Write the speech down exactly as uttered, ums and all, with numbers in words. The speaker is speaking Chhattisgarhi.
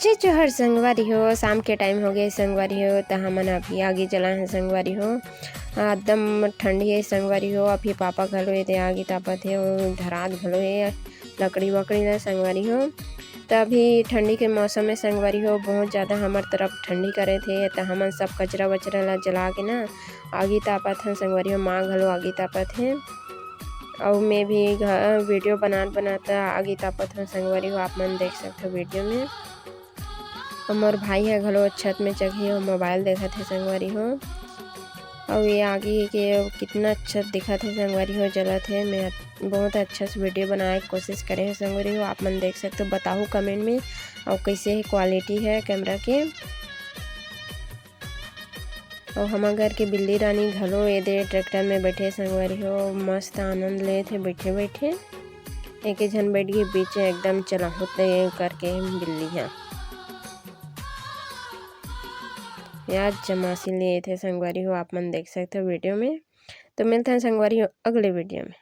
जी जोहर संगवारी हो, शाम के टाइम हो गए संगवारी हो, त हमन अभी आगी जलाए हैं संगवारी हो। एकदम ठंडी है संगवारी हो। अभी पापा घलो एदे आगी तापत हे, वो धरात घलो हे लकड़ी वकड़ी ला संगवारी हो। त अभी ठंडी के मौसम में संगवारी हो, बहुत ज़्यादा हमर तरफ ठंडी करे थे, त हमन सब कचरा वचरा ला जला के ना आगी तापत हन संगवारी हो। माँ घलो आगी तापत हे, अउ मैं भी घ-, वीडियो बनात बनात आगी तापत हन संगवारी हो। आप मन देख सकते हो वीडियो में। अउ मोर भाई ह घलो छत में चघे हे, मोबाइल देखत हे संगवारी हो। अउ ये आगी के कितना अच्छा दिखत हे संगवारी हो, जलत हे। मैं बहुत अच्छा से वीडियो बनाए के कोशिश करे हे संगवारी हो। आप मन देख सकते हो, बताहू कमेंट में, अउ कैसे हे क्वालिटी है कैमरा के। अउ हमर घर के बिल्ली रानी घलो एदे ट्रैक्टर में बैठे संगवारी हो, मस्त आनंद लेत हे बैठे बैठे। एक झन बैठ गई बीच में, एकदम चलाहूँ ते करके बिल्ली ह। यार जमासी लेत हे संगवारी हो, आप मन देख सकते हो वीडियो में। तो मिलते हैं संगवारी हो अगले वीडियो में।